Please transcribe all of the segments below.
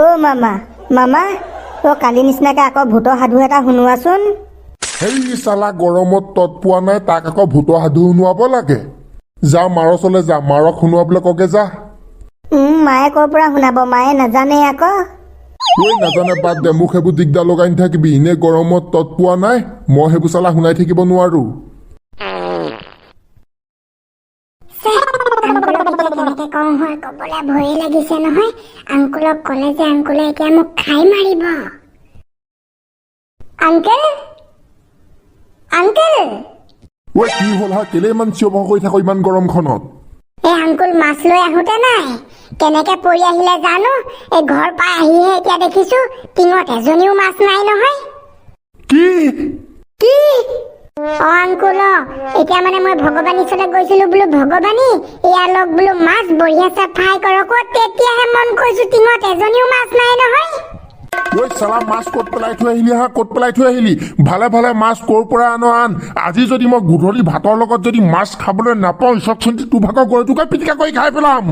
অ' মামা, মামা, অ' কালি নিচিনাকে আকৌ ভূতৰ সাধু এটা শুনোৱাচোন। হেই চালা, গৰমত তত পোৱা নাই, তাক আকৌ ভূতৰ সাধু শুনোৱাব লাগে। যা, মাৰচলে যা, মাৰক শুনোৱাবলৈ কগে যা। মায়ে ক'ৰ পৰা শুনাব? মায়ে নাজানে আকৌ। ঐ, নাজানে বাদ দে, মোক সেইবোৰ দিগদাৰ লগাই নাথাকিবি। এনেই গৰমত তত পোৱা নাই, মই সেইবোৰ চালা শুনাই থাকিব নোৱাৰো। আংকুলক এতিয়া কেনেকে কওঁ হয়, ক'বলৈ ভয়ে লাগিছে নহয়। আংকুলক ক'লে যে আংকুলে এতিয়া মোক খাই মাৰিব। Uncle, uncle. ঐ, কি হ'ল হা? কেলে ইমান চিঞৰ বাখৰ কৰি থাক ইমান গৰমখনত? এই আংকুল, মাছ লৈ আহোঁতে নাই কেনেকে পৰি আহিলে জানো। এই ঘৰ পাই আহিহে এতিয়া দেখিছো টিঙত এজনীও মাছ নাই নহয়। কি? কি? অ আংকুল, অ এতিয়া মানে মই ভগৱানী ওচৰলৈ গৈছিলো, বোলো ভগৱানী এয়া লওক, বোলো মাছ বঢ়িয়াছে ফ্ৰাই কৰক। অ, তেতিয়াহে মন কৰিছো টিঙত এজনীও মাছ নাই নহয়। ঐ চালা, মাছ ক'ত পেলাই থৈ আহিলি হা? ক'ত পেলাই থৈ আহিলি? ভালে ভালে মাছ ক'ৰ পৰা আন আন। আজি যদি মই গধূলি ভাতৰ লগত যদি মাছ খাবলৈ নাপাওঁ, ঈশ্বৰ তোৰ ভাগৰ গৰুটোকে পিটিকা কৰি খাই পেলাম।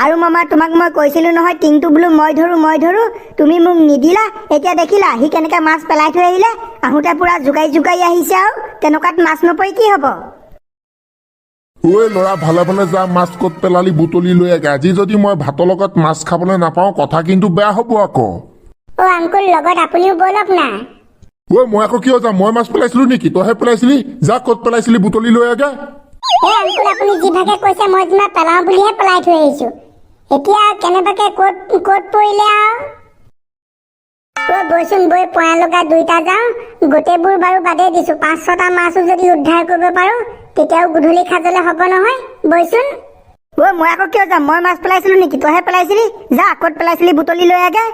আৰু মামা, তোমাক মই কৈছিলো নহয়, টিংটো বোলো মই ধৰো, মই ধৰো, তুমি মোক নিদিলা। এতিয়া দেখিলা সি কেনেকে মাছ পেলাই থৈ আহিলে? আহোঁতে পুৰা জোকাৰি জোকাৰি আহিছে, আৰু তেনেকুৱাত মাছ নপৰি কি হ'ব? ঐ ল'ৰা, ভালে ভালে যা, মাছ ক'ত পেলালি বুটলি লৈ আগে। আজি যদি মই ভাতৰ লগত মাছ খাবলৈ নাপাওঁ, কথা কিন্তু বেয়া হ'ব আকৌ। অ আংকুল, লগত আপুনিও ব'লক না। ঐ, মই আকৌ কিয় যাম? মই মাছ পেলাইছিলো নেকি? তইহে পেলাইছিলি। যা, ক'ত পেলাইছিলি বুটলি লৈ আগে। এই আংকুল, আপুনি যিভাগে কৈছে, মই যেনিবা পেলাওঁ বুলিহে পেলাই থৈ আহিছো। এতিয়া কেনেবাকে ক'ত ক'ত পৰিলে আৰু। ঐ বৈচোন বৈ, পয়া লগা দুইটা যাওঁ। গোটেইবোৰ বাৰু বাদেই দিছো, 5-6টা মাছো যদি উদ্ধাৰ কৰিব পাৰো, তেতিয়াও গধূলি সাজলে হ'ব নহয়। বৈচোন। ঐ, মই আকৌ কিয় যাম? মই মাছ পেলাইছিলো নেকি? তইহে পেলাইছিলি। যা, ক'ত পেলাইছিলি বুটলি লৈ আগে।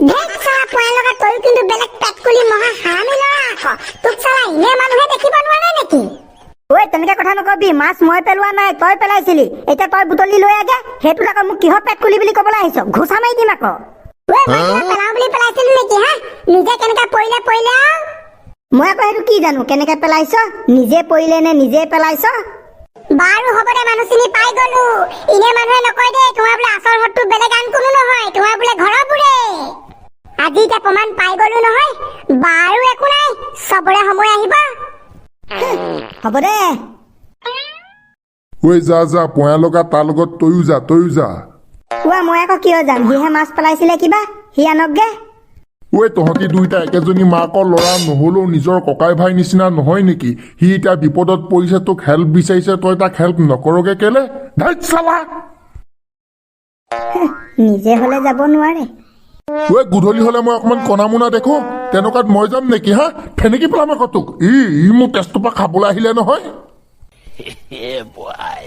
ধেৎ চালা পয়া লগা, তয়ো কিন্তু বেলেগ পেটকুলি মহা হাৰামি ল'ৰা আকৌ। তোক চালা এনে মানুহে দেখিব নোৱাৰে নেকি? ঐ, তেনেকে কথা নকবি। মাছ মই পেলোৱা নাই, তই পেলাইছিলি। এতিয়া তই বুটলি লৈ আগে। সেইটোত আকৌ মোক কিহৰ পেটকুলি বুলি ক'বলৈ আহিছ? ঘোচা মাৰি দিম আকৌ। ঐ, মই কিবা পেলাওঁ বুলি পেলাইছিলো নেকি হা? নিজে কেনেকে পৰিলে পৰিলে আৰু। মই আকৌ সেইটো কি জানো কেনেকে পেলাইছ, নিজে পৰিলে নে নিজে পেলাইছ? বাৰু হ'ব দে, মানুহ চিনি পাই গলো। এনে মানুহে নকয় দেই, তোমাৰ বোলে আচল সতটো বেলেগ আন কোনো নহয়, তোমাৰ বোলে ঘৰৰ বোৰে। আজি এতিয়া প্ৰমাণ পাই গলো নহয়। বাৰু একো নাই, চবৰে সময় আহিব। হ'ব দে। ঐ যা যা, পয়া লগা, তাৰ লগত তয়ো যা, তয়ো যা। ঐ, মই আকৌ কিয় যাম? সিহে মাছ পেলাইছিলে কিবা, সি আনকগে। ঐ, তহঁতি দুইটা একেজনী মাকৰ ল'ৰা নহ'লেও নিজৰ ককাই ভাই নিচিনা নহয় নেকি? সি এতিয়া বিপদত পৰিছে, তোক হেল্প বিচাৰিছে, তই তাক হেল্প নকৰগে কেলে? ধেৎ চালা। নিজে হলে যাব নোৱাৰে। ঐ, গধূলি হ'লে মই অকণমান কণা মোনা দেখো, তেনেকুৱাত মই যাম নেকি হা? ফেনেকি পেলাম আকৌ তোক। ই ই মোৰ তেজটোৰ পৰা খাবলৈ আহিলে নহয়। Yeah, boy.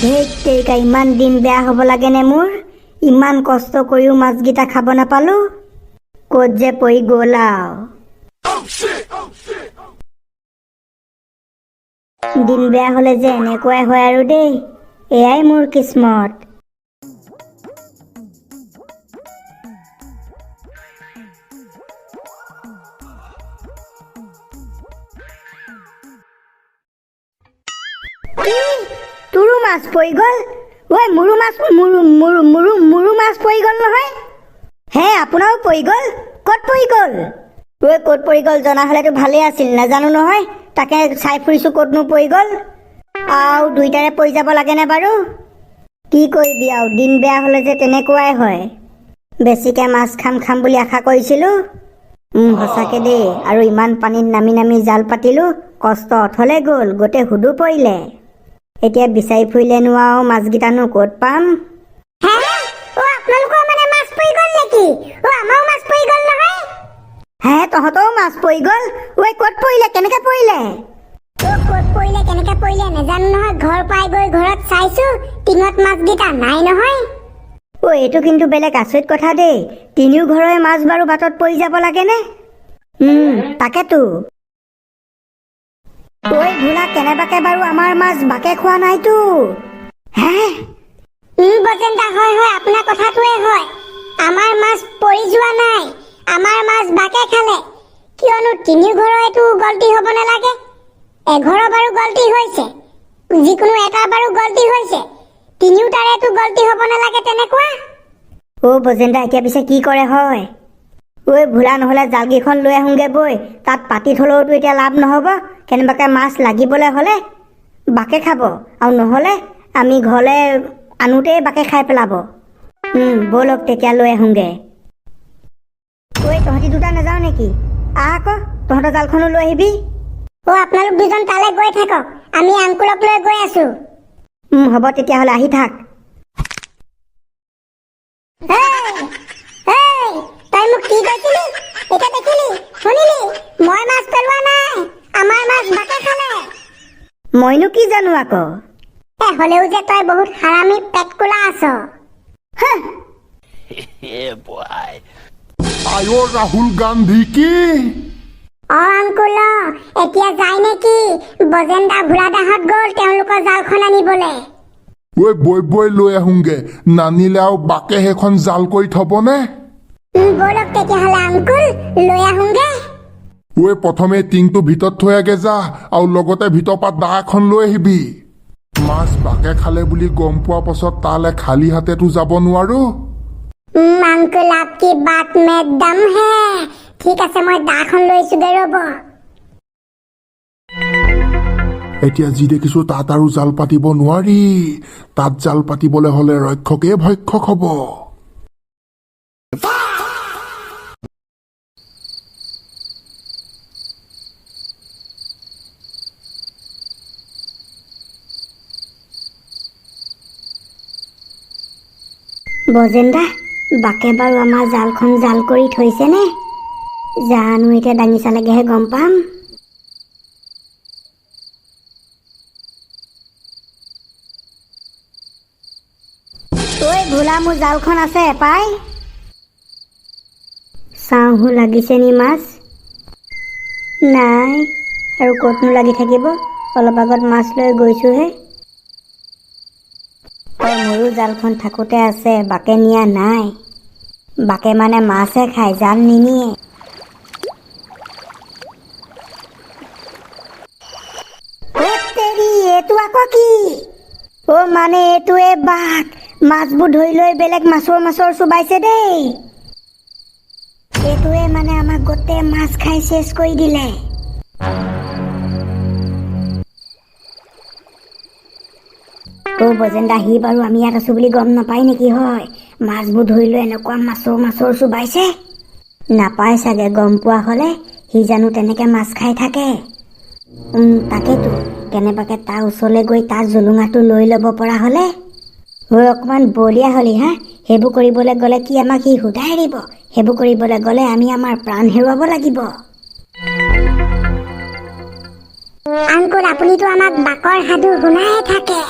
ধেৎ তেৰিকা, ইমান দিন বেয়া হ'ব লাগেনে মোৰ? ইমান কষ্ট কৰিও মাছকেইটা খাব নাপালো। ক'ত যে পৰি গ'ল আৰু। দিন বেয়া হ'লে যে এনেকুৱাই হয় আৰু দেই। এয়াই মোৰ কিস্মত। কি? তোৰো মাছ পৰি গ'ল? ঐ, মোৰো মাছ, মোৰো মোৰো মোৰো মোৰো মাছ পৰি গ'ল নহয়। হে, আপোনাৰো পৰি গ'ল? ক'ত পৰি গ'ল? ঐ, ক'ত পৰি গ'ল জনা হ'লেতো ভালেই আছিল। নাজানো নহয়, তাকে চাই ফুৰিছো ক'তনো পৰি গ'ল। আৰু দুইটাৰে পৰি যাব লাগেনে বাৰু? কি কৰিবি আৰু, দিন বেয়া হ'লে যে তেনেকুৱাই হয়। বেছিকে মাছ খাম খাম বুলি আশা কৰিছিলো। সঁচাকে দেই, আৰু ইমান পানীত নামি নামি জাল পাতিলো, কষ্ট অথলে গ'ল, গোটেই হুদু পৰিলে। এতিয়া বিচাৰি ফুৰিলেনো আৰু মাছকেইটানো ক'ত পাম? হে, অ আপোনালোকৰ মানে মাছ পৰি গ'ল নেকি? অ, আমাৰো মাছ পৰি গ'ল নহয়। হে, তহঁতৰো মাছ পৰি গ'ল? ঐ, ক'ত পৰিলে? কেনেকে পৰিলে? অ, ক'ত পৰিলে কেনেকে পৰিলে নাজানো নহয়। ঘৰ পাই গৈ ঘৰত চাইছো, টিঙত মাছকেইটা নাই নহয়। ঐ, এইটো কিন্তু বেলেগ আচৰিত কথা দেই। তিনিও ঘৰৰে মাছ বাৰু বাটত পৰি যাব লাগেনে? তাকেতো। ঐ ভোলা, কেনেবাকে বাৰু আমাৰ মাছ বাকে খোৱা নাইতো? হে? বজেন্দা, হয় হয়, আপোনাৰ কথাটোৱে হয়। আমাৰ মাছ পৰি যোৱা নাই, আমাৰ মাছ বাকে খালে। কিয়নো তিনি ঘৰৰ এইটো গলতি হ'ব নালাগে। এঘৰৰ বাৰু গলতি হৈছে, যিকোনো এটা বাৰু গলতি হৈছে, তিনিওটাৰেতো গলতি হ'ব নালাগে তেনেকুৱা। অ' বজেন্দা, এতিয়া পিছে কি কৰে হয়? ঐ ভোলা, নহ'লে জালকেইখন লৈ আহোঁগৈ বৈ। তাত পাতি থ'লেওতো এতিয়া লাভ নহ'ব। কেনেবাকৈ মাছ লাগিবলৈ হ'লে বাকে খাব, আৰু নহ'লে আমি ঘৰলৈ আনোতেই বাকে খাই পেলাব। ব'লক তেতিয়া লৈ আহোঁগৈ। ঐ, তহঁতি দুটা নাযাওঁ নেকি? আহ আকৌ, তহঁতৰ জালখনো লৈ আহিবি। অ', আপোনালোক দুজন তালৈ গৈ থাকক, আমি আংকুলক লৈ গৈ আছো। হ'ব তেতিয়াহ'লে, আহি থাক। এই, এই, তই মোক কি কৈছিলি? এতিয়া দেখিলি, শুনিলি, মই মাছ পেলোৱা নাই, আমাৰ মাছ বাকে খালে। মইনো কি জানো আকৌ। এ, হ'লেও যে তই বহুত হাৰামি পেট কোলা আছ। হা। Yeah, boy. আয় ৰাহুল গান্ধী কি। অ আংকুল, অ, এতিয়া যায় নেকি? বজেন্দা ভোলাদাহঁত গ'ল তেওঁলোকৰ জালখন আনিবলে। ঐ বৈ বৈ, লৈ আহোঁগে। নানিলে আৰু বাকে সেইখন জাল কৰি থবনে? ব'লক তেতিয়াহ'লে আংকুল, লৈ আহোঁগে। ঐ, প্ৰথমে টিংটো ভিতৰত থৈ আগে যা, আৰু লগতে ভিতৰৰ পৰা দা এখন লৈ আহিবি। মাছ বাকে খালে বুলি গম পোৱা পাছত তালে খালী হাতেতো যাব নোৱাৰো। আংকুল, आपकी बात में दम है। ঠিক আছে, মই দাখন লৈছোগে, ৰ'ব। এতিয়া যি দেখিছো তাত আৰু জাল পাতিব নোৱাৰি। তাত জাল পাতিবলৈ হলে ৰক্ষকেই ভক্ষক হ'ব। বজেন্দা, বাকে বাৰু আমাৰ জালখন জাল কৰি থৈছেনে? জানো, এতিয়া দাঙি চালেগেহে গম পাম। ঐ ভোলা, মোৰ জালখন আছে পাই। চাওঁহো লাগিছে নি মাছ। নাই, আৰু ক'তনো লাগি থাকিব, অলপ আগত মাছ লৈ গৈছোহে। অ, মোৰো জালখন থাকোঁতে আছে, বাকে নিয়া নাই। বাকে মানে মাছহে খায়, জাল নিনিয়ে। অ তেৰি, এইটো আকৌ কি? অ মানে এইটোৱে বাঘ। মাছবোৰ ধৰি লৈ বেলেগ মাছৰ মাছৰ চোবাইছে দেই। এইটোৱে মানে আমাক গোটেই মাছ খাই চেচ কৰি দিলে। অ বজেন্দা, সি বাৰু আমি ইয়াত আছো বুলি গম নাপায় নেকি হয়? মাছবোৰ ধৰি লৈ এনেকুৱা মাছৰ মাছৰ চোবাইছে। নাপায় চাগে, গম পোৱা হ'লে সি জানো তেনেকে মাছ খাই থাকে? তাকেতো, কেনেবাকে তাৰ ওচৰলৈ গৈ তাৰ জুলুঙাটো লৈ ল'ব পৰা হ'লে। ঐ, অকণমান বলিয়া হ'লি হা। সেইবোৰ কৰিবলৈ গ'লে কি আমাক সি সোধাই দিব? সেইবোৰ কৰিবলৈ গ'লে আমি আমাৰ প্ৰাণ হেৰুৱাব লাগিব। আংকুল, আপুনিতো আমাক বাকৰ সাধু শুনায়ে থাকে।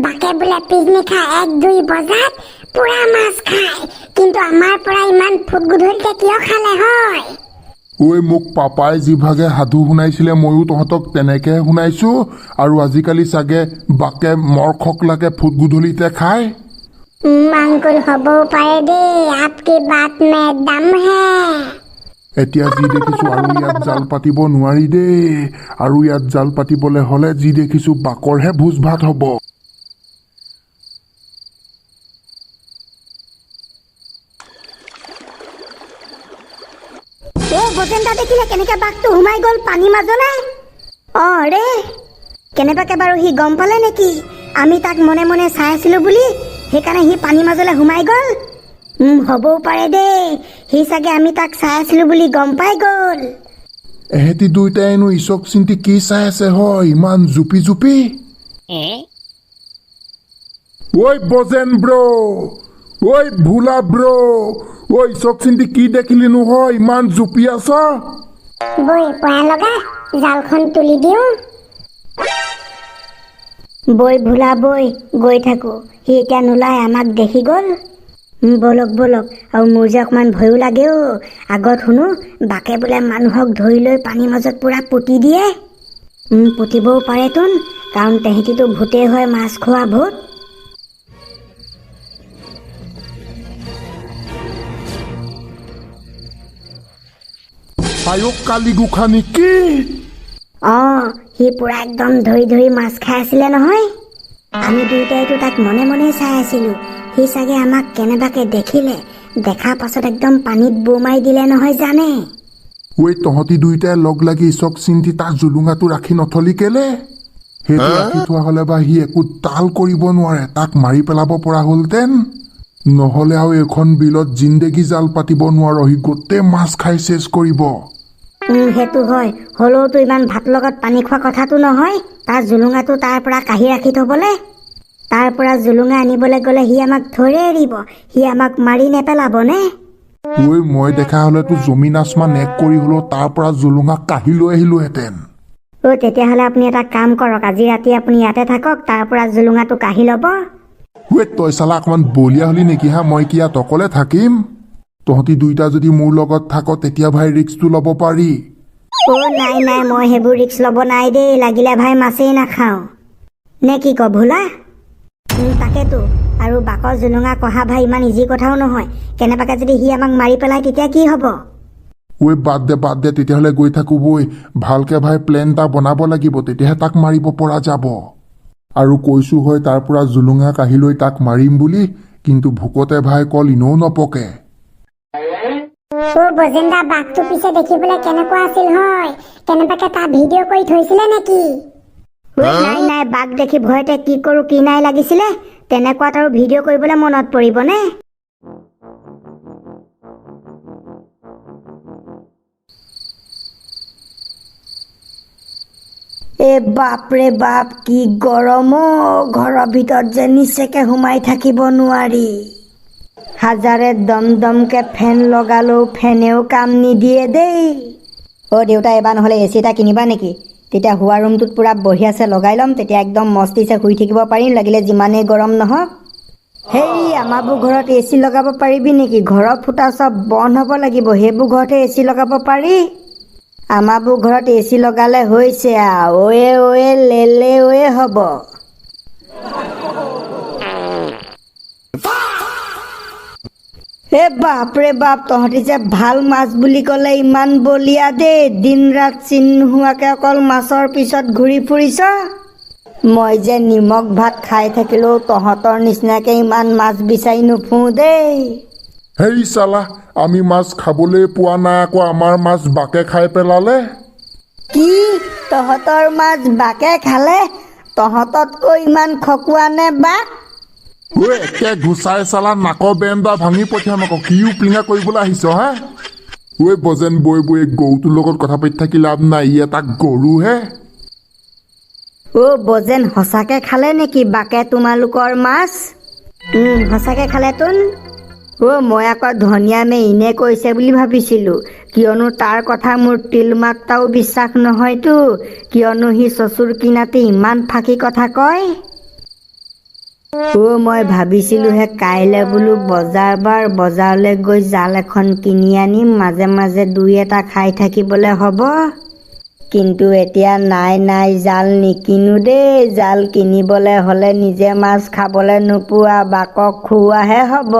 বাকে বোলে পিছনিশা 1-2 বজাত পুৰা মাছ খায়, কিন্তু আমাৰ পৰা ইমান ফুট গধূলিতে কিয় খালে হয়? ঐ, মোক পাপাই যিভাগে সাধু শুনাইছিলে, ময়ো তহঁতক তেনেকেহে শুনাইছো। আৰু আজিকালি চাগে বাকে মৰখকলাকে ফুট গধূলিতে খায়। আংকুল, হ'বও পাৰে দেই, आपकी बात में दम है। এতিয়া যি দেখিছো আৰু ইয়াত জাল পাতিব নোৱাৰি দেই। আৰু ইয়াত জাল পাতিবলৈ হ'লে যি দেখিছো বাকৰহে ভোজ ভাত হ'ব। অ বজেন্দা, দেখিলে কেনেকে বাঘটো সোমাই গ'ল পানী মাজলে? অ ৰে, কেনেবাকে বাৰু সি গম পালে নেকি আমি তাক মনে মনে চাই আছিলো বুলি, সেইকাৰণে সি পানী মাজলে সোমাই গ'ল? হ'বও পাৰে দেই, সি চাগে আমি তাক চাই আছিলো বুলি গম পাই গ'ল। এহেঁতি দুয়োটাইনো ইচক চিন্তি কি চাই আছে হয় ইমান জুপি জুপি? ঐ বজেন ব্ৰ, ঐ ভোলা ব্ৰ, ঐ ইচক চিন্তি কি দেখিলিনো হয় ইমান জুপি আছ? বৈ পয়া লগা, জালখন তুলি দিওঁ। বৈ ভোলা বৈ, গৈ থাকো। সি এতিয়া নোলায়, আমাক দেখি গ'ল। ব'লক ব'লক। আৰু মোৰ যে অকণমান ভয়ো লাগে অ'। আগত শুনো বাকে বোলে মানুহক ধৰি লৈ পানীৰ মাজত পুৰা পুতি দিয়ে। পুতিবও পাৰেতোন, কাৰণ তেহেঁতিতো ভূতেই হয়, মাছ খোৱা ভূত। আয়ক কালি গোসানী কি? অঁ, সি পুৰা একদম ধৰি ধৰি মাছ খাই আছিলে নহয়। আমি দুয়োটাইতো তাক মনে মনে চাই আছিলো। সি চাগে আমাক কেনেবাকে দেখিলে, দেখাৰ পাছত একদম পানীত বুৰ মাৰি দিলে নহয় জানে। ঐ তহঁতি দুয়োটাই লগ লাগি ইচক চিন্তি তাৰ জুলুঙাটো ৰাখি নথলি কেলে? সেইটো ৰাখি থোৱা হ'লে বা সি একো তাল কৰিব নোৱাৰে, তাক মাৰি পেলাব পৰা হ'লহেঁতেন। নহ'লে আৰু এইখন বিলত জিন্দেগী জাল পাতিব নোৱাৰ, সি গোটেই মাছ খাই চেচ কৰিব। সেইটো হয়, হ'লেওতো ইমান ভাত লগত পানী খোৱা কথাটো নহয়। তাৰ জুলুঙাটো তাৰ পৰা কাঢ়ি ৰাখি থ'বলে, তাৰ পৰা জুলুঙা আনিবলৈ গ'লে সি আমাক ধৰিয়ে এৰিব, সি আমাক মাৰি নেপেলাব নে? ঐ মই দেখা হ'লেতো জমিন আচমান এক কৰি হ'লেও তাৰ পৰা জুলুঙা কাঢ়ি লৈ আহিলোহেঁতেন। অ' তেতিয়াহ'লে আপুনি এটা কাম কৰক, আজি ৰাতি আপুনি ইয়াতে থাকক, তাৰ পৰা জুলুঙাটো কাঢ়ি ল'ব। ঐ তই চালা অকণমান বলিয়া হলি নেকি হা? মই কি ইয়াত অকলে থাকিম? তহঁতি দুইটা যদি মোৰ লগত থাক তেতিয়া ভাই ৰিস্কটো ল'ব পাৰি। অ' নাই নাই, মই সেইবোৰ ৰিস্ক ল'ব নাই দেই, লাগিলে ভাই মাছেই নাখাওঁ নে কি ক ভোলা? তাকেতো, আৰু বাকৰ জুলুঙা কহা ভাই ইমান ইজি কথাও নহয়, কেনেবাকে যদি সি আমাক মাৰি পেলায় তেতিয়া কি হ'ব? ঐ বাদ দে বাদ দে, তেতিয়াহ'লে গৈ থাকো বৈ। ভালকে ভাই প্লেন এটা বনাব লাগিব, তেতিয়াহে তাক মাৰিব পৰা যাব। আৰু কৈছো হয় তাৰ পৰা জুলুঙা কাঢ়ি লৈ তাক মাৰিম বুলি, কিন্তু ভোকতে ভাই কল ইনেও নপকে। অ' বজেন্দা, বাঘটো পিছে দেখিবলৈ কেনেকুৱা আছিল হয়? কেনেবাকে তাৰ ভিডিঅ' কৰি থৈছিলে নেকি? নাই নাই, বাঘ দেখি ভয়তে কি কৰো কি নাই লাগিছিলে, তেনেকুৱাত আৰু ভিডিঅ' কৰিবলৈ মনত পৰিবনে? এ বাপৰে বাপ, কি গৰম অ', ঘৰৰ ভিতৰত যে নিচেকে সোমাই থাকিব নোৱাৰি। হাজাৰে দম দমকে ফেন লগালেও ফেনেও কাম নিদিয়ে দেই। অ' দেউতা, এইবাৰ নহ'লে এ চি এটা কিনিবা নেকি? তেতিয়া শোৱা ৰুমটোত পূৰা বঢ়িয়াছে লগাই ল'ম, তেতিয়া একদম মস্তিছে শুই থাকিব পাৰিম, লাগিলে যিমানেই গৰম নহওক। হেই, আমাৰবোৰ ঘৰত এ চি লগাব পাৰিবি নেকি? ঘৰৰ ফুটা চব বন্ধ হ'ব লাগিব, সেইবোৰ ঘৰতহে এ চি লগাব পাৰি। আমাৰবোৰ ঘৰত এ চি লগালে হৈছে আৰু, অয়ে অয়ে লেলে অয়ে হ'ব। হে বাপৰে বাপ, তহঁতি যে ভাল মাছ বুলি ক'লে ইমান বলিয়া দেই, দিন ৰাত চিন নোহোৱাকে অকল মাছৰ পিছত ঘূৰি ফুৰিছ। মই যে নিমখ ভাত খাই থাকিলেও তহঁতৰ নিচিনাকে ইমান মাছ বিচাৰি নুফুৰো দেই। হেই চালা, আমি মাছ খাবলৈ পোৱা নাই, আকৌ আমাৰ মাছ বাকে খাই পেলালে। কি তহঁতৰ মাছ বাকে খালে? তহঁততকৈ ইমান খকুৱা নে বাক? ঐ একে ঘুচাই চালা নাকৰ বেণ্ডা ভাঙি পঠিয়াম আকৌ, কি উপলিঙা কৰিবলৈ আহিছ হা? ঐ বজেন বৈ বৈ, গৰুটোৰ লগত কথা পাতি থাকি লাভ নাই, ই এটা গৰুহে। অ' বজেন, সঁচাকে খালে নেকি বাকে তোমালোকৰ মাছ? সঁচাকে খালে তোন। অ' মই আকৌ ধনিয়ামে এনে কৈছে বুলি ভাবিছিলোঁ, কিয়নো তাৰ কথা মোৰ তিল মাত্ৰাও বিশ্বাস নহয়তো, কিয়নো সি চচুৰ কিনাতে ইমান ফাঁকি কথা কয়। অ' মই ভাবিছিলোঁহে কাইলৈ বোলো বজাৰ বাৰ, বজাৰলৈ গৈ জাল এখন কিনি আনিম, মাজে মাজে দুই এটা খাই থাকিবলৈ হ'ব। কিন্তু এতিয়া নাই নাই, জাল নিকিনো দেই, জাল কিনিবলৈ হ'লে নিজে মাছ খাবলৈ নোপোৱা, বাকক খুওৱাহে হ'ব।